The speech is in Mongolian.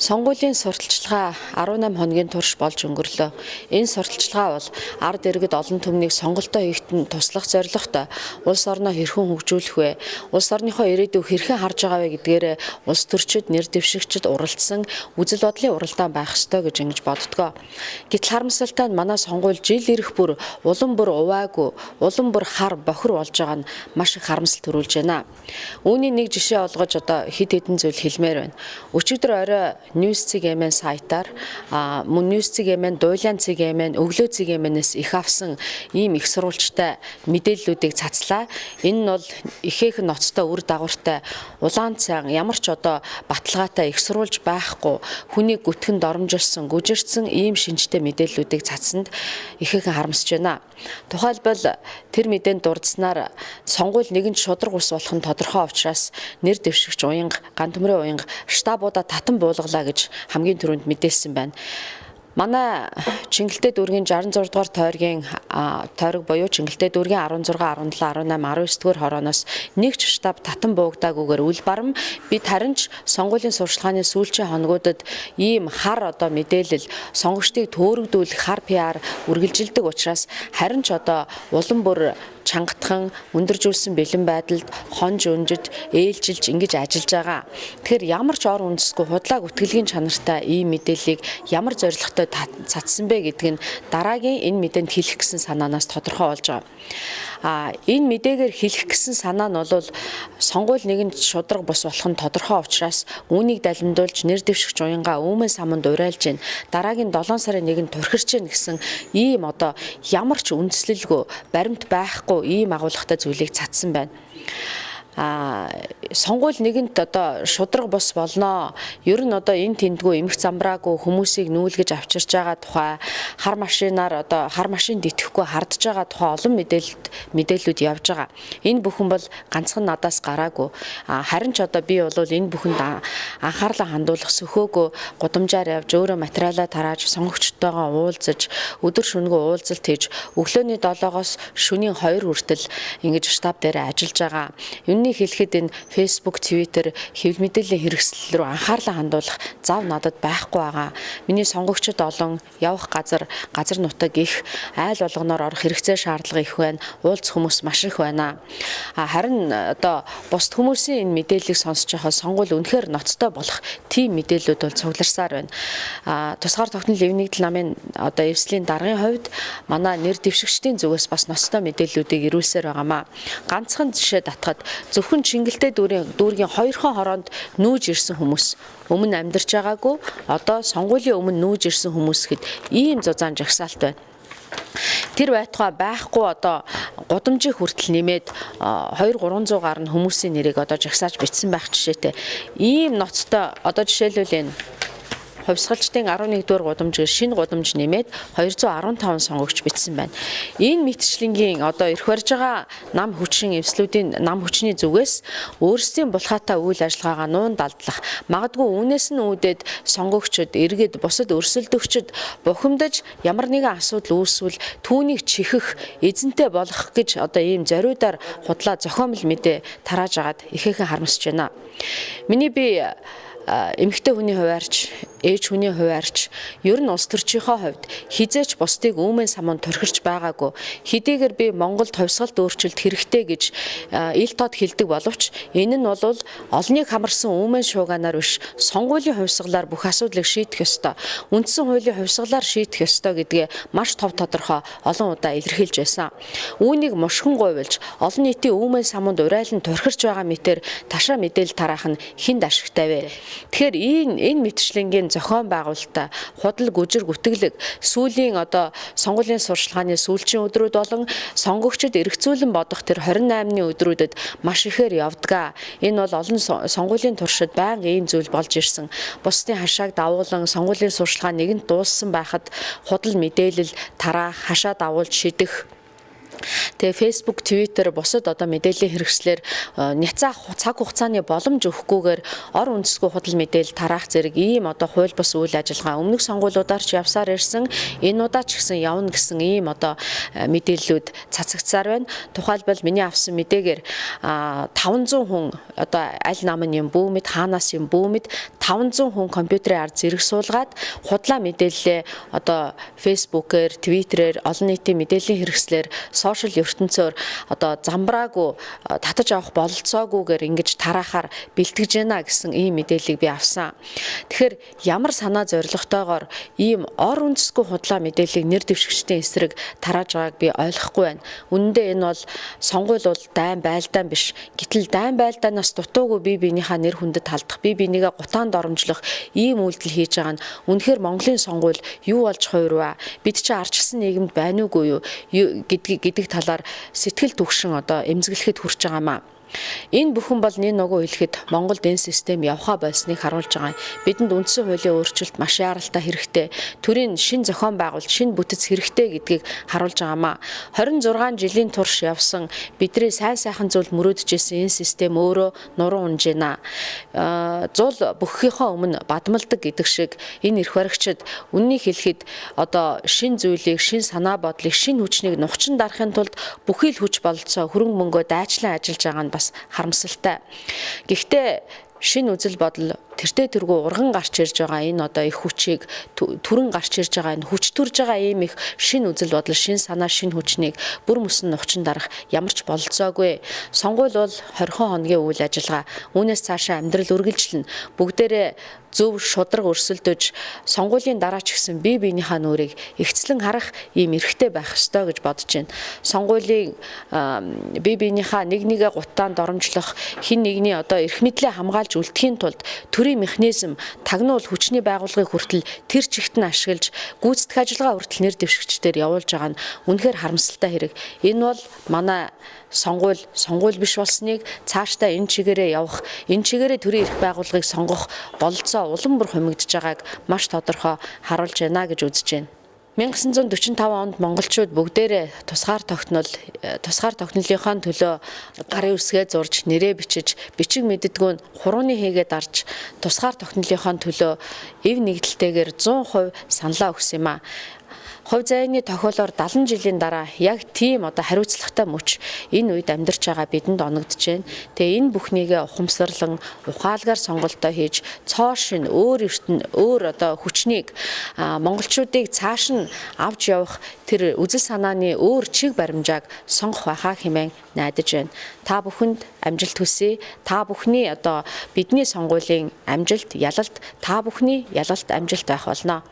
Сонгуулийн сурталчилгаа 18 хоногийн турш болж өнгөрлөө. Энэ сурталчилгаа бол ард иргэд олон түмнийг сонголтоо хийхэд нь туслах зорилготой улс орноо хэрхэн хөгжүүлэх вэ? Улс орныхоо ирээдүйг хэрхэн харж байгаа вэ гэдгээр улс төрчид, нэр дэвшигчид уралдсан үзэл бодлын уралдаан байх ёстой гэж ингэж боддгоо. Гэтэл харамсалтай нь манай сонгуул жил ирэх бүр улам бүр уваагүй, улам бүр хар бохир болж байгаа нь маш их харамсал төрүүлж байна. Үүний нэг жишээ олгож одоо хэд хэдэн зүйл хэлмээр байна. Өчигдөр орой News.mn сайтаар мөн News.mn, Дуйлан.mn, Өглөө.mn-ээс их авсан ийм их сурвалжтай мэдээллүүдийг цацлаа. Энэ нь бол ихээхэн ноцтой үр дагавартай улаан цайн ямар ч одоо баталгаатай их сурвалж байхгүй хүний гүтгэн доромжилсан, гүжирдсэн ийм шинжтэй мэдээллүүдийг цацсанд ихээхэн харамсаж байна. Тухайлбал тэр мэдээнд дурдсанаар сонгуул нэгэн шударга ус болох нь тодорхой учраас нэр дэвшигч уянга, ган төмрийн уянга штабуудаа татан буулгалаа гэж хамгийн түрүүнд мэдээлсэн байна. Манай Чингэлтэй дүүргийн 66 дугаар тойргийн тойрог буюу Чингэлтэй дүүргийн 16, 17, 18, 19 дугаар хорооноос нэг ч штаб татан буугдаагүйгээр үл барам бид харин ч сонгуулийн сурчлагын сүүлчийн хоногудад ийм хар одоо мэдээлэл сонгогчдыг төөрөгдүүлэх хар PR үргэлжилдэг учраас харин ч одоо улам бүр чангатхан өндөржүүлсэн бэлэн байдалд хонж өнжид ээлжилж ингэж ажиллаж байгаа. Тэгэхээр ямар ч ор үндэсгүй худлаа гүтгэлгийн чанартай ийм мэдээллийг ямар зорилготой цацсан бэ гэдг нь дараагийн энэ мэдээнд хэлэх гэсэн санаанаас тодорхой болж байгаа. А энэ мэдээгээр хэлэх гэсэн санаа нь бол сонгуул нэгэн шударга бус болох нь тодорхой учраас үүнийг далимдуулж нэр дэвшигч уянгаа өмнө саманд урайлж гин дараагийн 7 сарын 1-нд турхирч гин гэсэн ийм одоо ямар ч үндслэлгүй баримт байхгүй ийм агуулгатай зүйлийг цацсан байна. Сонгуул нэгэнт одоо шударга бус болноо. Ер нь одоо энэ тэндгүү эмх замбраагүй хүмүүсийг нүүлгэж авчирч байгаа тухай хар машинаар одоо хар машинд итгэхгүй хардж байгаа тухай олон мэдээллүүд явж байгаа. Энэ бүхэн бол ганцхан надаас гараагүй. Харин ч одоо би бол энэ бүхэнд анхаарлаа хандуулах сөхөөгөө гудамжаар явж өөрөө материалаа тарааж сонгогчдтойгоо уулзаж өдөр шөнөгүй уулзалт хийж өглөөний 7-оос шөнийн 2 хүртэл ингэж штаб дээр ажиллаж байгаа. Юуны хэлэхэд энэ Facebook, Twitter хэвлэл мэдээллийн хэрэгсэл рүү анхаарлаа хандуулах зав надад байхгүй байгаа. Миний сонгогчид олон, явах газар, газар нутаг их, айл болгоноор орох хэрэгцээ шаардлага их байна. Уулзах хүмүүс маш их байна. Харин одоо бусд хүмүүсийн энэ мэдээллийг сонсож байхад сонгуул үнэхээр ноцтой болох тийм мэдээллүүд бол цугларсаар байна. Тусгаар тогтнол эв нэгдэл намын одоо эвслийн даргын хувьд манай нэр дэвшигчдийн зүгээс бас ноцтой мэдээллүүдийг ирүүлсээр байгаамаа. Ганцхан жишээ татхад зөвхөн Чингэлтэй дүүргийн хоёрхон хороонд нүүж ирсэн хүмүүс өмнө амьдарч байгаагүй одоо сонгуулийн өмнө нүүж ирсэн хүмүүс хэд ийм зузаан жагсаалт байна. Тэр байтугай байхгүй одоо гудамжийн хүртэл нэмээд 2 300 гаруй хүмүүсийн нэрийг одоо жагсааж бичсэн байх жишээтэй. Ийм ноцтой одоо жишээлбэл энэ хувьсгалчдын 11-р гудамжээр шинэ гудамж нэмээд 215 сонгогч бичсэн байна. Энэ мэтчлэнгийн одоо эрх барьж байгаа нам хүчин эвслүүдийн нам хүчний зүгээс өөрсдийн булхаатай үйл ажиллагаагаа нуун далдлах, магадгүй үүнээс нь үүдээд сонгогчид, иргэд, бусад өрсөлдөгчд бухимдаж ямар нэгэн асуудал үүсвэл түүнийг чихэх, эзэнтэй болох гэж одоо ийм зориудаар худлаа зохиомл мэдээ тарааж агаад ихээхэн харамсаж байна. Миний би эмэгтэй хүний хуваарч, ээж хүний хуваарч, ер нь улс төрчийнхөө хувьд хизээч бусдыг үүмэн самуун торхирч байгаагүй. Хэдийгээр би Монголд хувьсгалт өөрчлөлт хэрэгтэй гэж ил тод хэлдэг боловч энэ нь бол олныг хамарсан үүмэн шууганаар биш, сонгуулийн хувьсгалаар бүх асуудлыг шийдэх ёстой. Үндсэн хуулийн хувьсгалаар шийдэх ёстой гэдгээ маш тов тодорхой олон удаа илэрхийлж байсан. Үүнийг мушгин гуйвалж олон нийтийн үүмэн самунд урайлан турхирч байгаа мэтэр ташаа мэдээлэл тараах нь хүнд ашигтай вэ? Тэгэхээр энэ мэтчлэнгийн зохион байгуулалтаа худал гүжир гүтгэлэг сүүлийн одоо сонгуулийн сурчлагын сүүлчийн өдрүүд болон сонгогчид эргцүүлэн бодох тэр 28-ны өдрүүдэд маш ихээр явдгаа. Энэ бол олон сонгуулийн туршид байнга ийм зүйл болж ирсэн. Бусдын хашааг давуулан сонгуулийн сурчлагаа нэгэнт дууссан байхад худал мэдээлэл тараах, хашаа давуулж шидэх. Тэгээ Facebook, Twitter бусад одоо мэдээллийн хэрэгслээр няцаах цаг хугацааны боломж өгөхгүйгээр ор үндэсгүй худал мэдээлэл тараах зэрэг ийм одоо хууль бус үйл ажиллагаа өмнөх сонгуулиудаар ч явсаар ирсэн, энэ удаа ч гэсэн явна гэсэн ийм одоо мэдээллүүд цацагдсаар байна. Тухайлбал миний авсан мэдээгээр 500 хүн одоо аль нам нь юм бүүмэд, хаанаас юм бүүмэд 500 хүн компьютерийн ард зэрэг суулгаад худлаа мэдээллээ одоо Facebook-ээр, Twitter-ээр, олон нийтийн мэдээллийн хэрэгслээр, сошиал ертөнцөөр одоо замбраагүй татаж авах бололцоогүйгээр ингэж тараахаар бэлтгэж байна гэсэн ийм мэдээллийг би авсан. Тэгэхээр ямар санаа зорилготойгоор ийм ор үндэсгүй худлаа мэдээллийг нэр дэвшигчдийн эсрэг тарааж байгааг би ойлгохгүй байна. Үнэндээ энэ бол сонгуул бол дайн байлдаан биш. Гэтэл дайн байлдаанаас дутуугүй бие биенийхээ нэр хүндэд халдах, бие бинийгээ гутаан доромжлох ийм үйлдэл хийж байгаа нь үнэхээр Монголын сонгуул юу болж хувирваа? Бид чи арчилсан нийгэмд байна уугүй юу гэдэг талаар сэтгэл түгшин одоо эмзэглэхэд хүрч байгаа маа. Энэ бүхэн бол нэг нөгөө хэлэхэд Монголд энэ систем явхаа болсныг харуулж байгаа юм. Бидэнд үндсэн хуулийн өөрчлөлт маш яаралтай хэрэгтэй. Төрийн шин зохион байгуулалт, шин бүтэц хэрэгтэй гэдгийг харуулж байгаамаа. 26 жилийн турш явсан бидний сайн сайхан зүйл мөрөөдөж исэн энэ систем өөрөө нуруу унж байна. Зул бөхийнхөө өмнө бадмалдаг гэдэг шиг энэ эрх баригчид үннийг хэлэхэд одоо шин зүйлийг, шин санаа бодлыг, шин хүчнийг нухчин дарахын тулд бүхий л хүч бололцоо хөрөнгө мөнгөө дайчлан ажиллаж байгаа нь бас харамсалтай. Гэхдээ шинэ үзэл бодол тэртээ тэргүй урган гарч ирж байгаа энэ одоо их хүчийг түрэн гарч ирж байгаа энэ хүч төрж байгаа ийм их шинэ үзэл бодол, шинэ санаа, шинэ хүчнийг бүр мөсөн нухчин дарах ямар ч бололцоогүй. Сонгуул бол 20 хоногийн үйл ажиллагаа. Үүнээс цаашаа амьдрал үргэлжлэнэ. Бүгдээрээ зөв шудраг өрсөлдөж сонгуулийн дараа ч гэсэн бие биенийхээ нүрийг ихцлэн харах ийм эрхтэй байх ёстой гэж бодож байна. Сонгуулийн бие биенийхээ нэг нэгэ гутаан доромжлох, хин нэгний одоо эрх мэдлээ хамгаалж үлдэхийн тулд төрийн механизм, тагнуул хүчний байгууллагыг хүртэл тэр чигт нь ашиглаж гүйцэтгэх ажиллагаа хүртэл нэр дэвшигчдээр явуулж байгаа нь үнэхээр харамсалтай хэрэг. Энэ бол манай сонгуул сонгуул биш болсныг цаашдаа энэ чигээрээ явах, энэ чигээрээ төрийн эрх байгууллагыг сонгох бололцоо улам бүр хумигдж байгааг маш тодорхой харуулж байна гэж үзэж байна. 1945 онд монголчууд бүгдээрээ тусгаар тогтнолынхоо төлөө гарын үсгээ зурж, нэрээ бичиж, бичиг мэддэггүй нь хурууны хийгээ дарж тусгаар тогтнолынхоо төлөө эв нэгдэлтэйгээр 100% саналаа өгсөн юм а. Хувь заяаны тохиолоор 70 жилийн дараа яг тийм одоо хариуцлагатай мөч энэ үед амьдарч байгаа бидэнд оногдож байна. Тэгээ энэ бүхнийгээ ухамсарлан ухаалгаар сонголтоо хийж цоо шин өөр ертөн өөр одоо хүчнийг монголчуудыг цааш нь авч явах тэр үзэл санааны өөр чиг баримжааг сонгох байхаа хэмээн найдаж байна. Та бүхэнд амжилт хүсье. Та бүхний одоо бидний сонгуулийн амжилт, ялалт, та бүхний ялалт амжилт байх болно.